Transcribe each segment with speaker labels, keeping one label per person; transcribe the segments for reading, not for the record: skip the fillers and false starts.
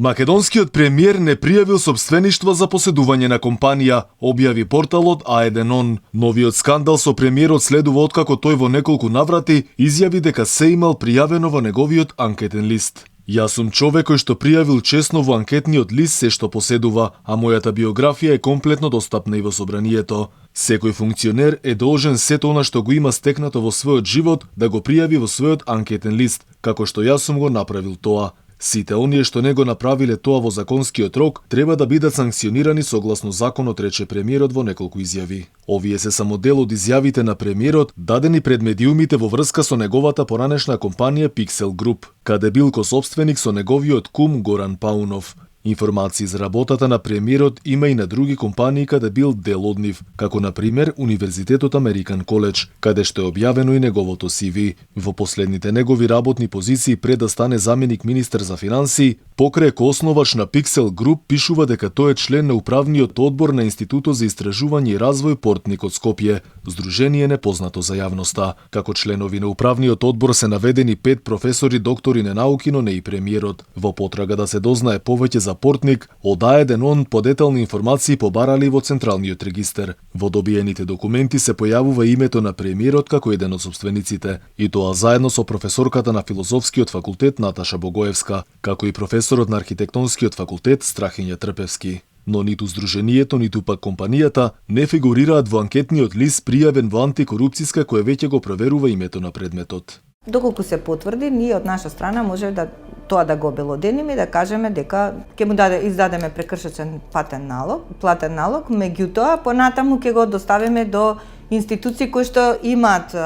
Speaker 1: Македонскиот премиер не пријавил сопствеништво за поседување на компанија, објави порталот А1. Новиот скандал со премиерот следува откако тој во неколку наврати изјави дека се имал пријавено во неговиот анкетен лист. Јас сум човек кој што пријавил честно во анкетниот лист се што поседува, а мојата биографија е комплетно достапна и во собранието. Секој функционер е должен сето она што го има стекнато во својот живот да го пријави во својот анкетен лист, како што јас сум го направил тоа. Сите оние што не го направиле тоа во законскиот рок треба да бидат санкционирани согласно законот, рече премиерот во неколку изјави. Овие се само дел од изјавите на премиерот дадени пред медиумите во врска со неговата поранешна компанија Pixel Group, каде бил косопственик со неговиот кум Горан Паунов. Информации за работата на премиерот има и на други компании каде бил дел од нив, како на пример Универзитетот Американ Коледж, каде што е објавено и неговото CV. Во последните негови работни позиции пред да стане заменик министер за финансии, покрај коосновач на Pixel Group пишува дека тој е член на управниот одбор на Институтот за истражување и развој Портник од Скопје, здружение непознато за јавноста. Како членови на управниот одбор се наведени 5 професори, доктори на науки, но не и премиерот. Во потрага да се дознае повеќе за Портник, од А1 подетални информации побарали во Централниот регистер. Во добиените документи се појавува името на премиерот како еден од собствениците, и тоа заедно со професорката на Филозофскиот факултет Наташа Богоевска, како и професорот на Архитектонскиот факултет Страхиња Трпевски. Но ниту здруженијето, ниту пак компанијата не фигурираат во анкетниот лист пријавен во антикорупцијска која веќе го проверува името на предметот.
Speaker 2: Доколку се потврди, ние од наша страна може да тоа да го обелодениме и да кажеме дека ќе му издадеме прекршачен платен налог, меѓутоа понатаму ќе го доставиме до институции кои што имаат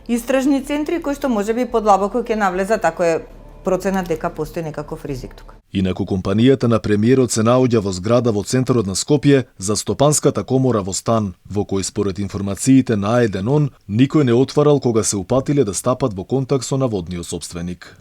Speaker 2: истражни центри кои што можеби подлабоко ќе навлезат ако е проценат дека постои некаков ризик тука.
Speaker 1: Инаку компанијата на премиерот се наоѓа во зграда во центарот на Скопје за Стопанската комора во стан, во кој според информациите на А1 никој не отварал кога се упатиле да стапат во контакт со наводниот сопственик.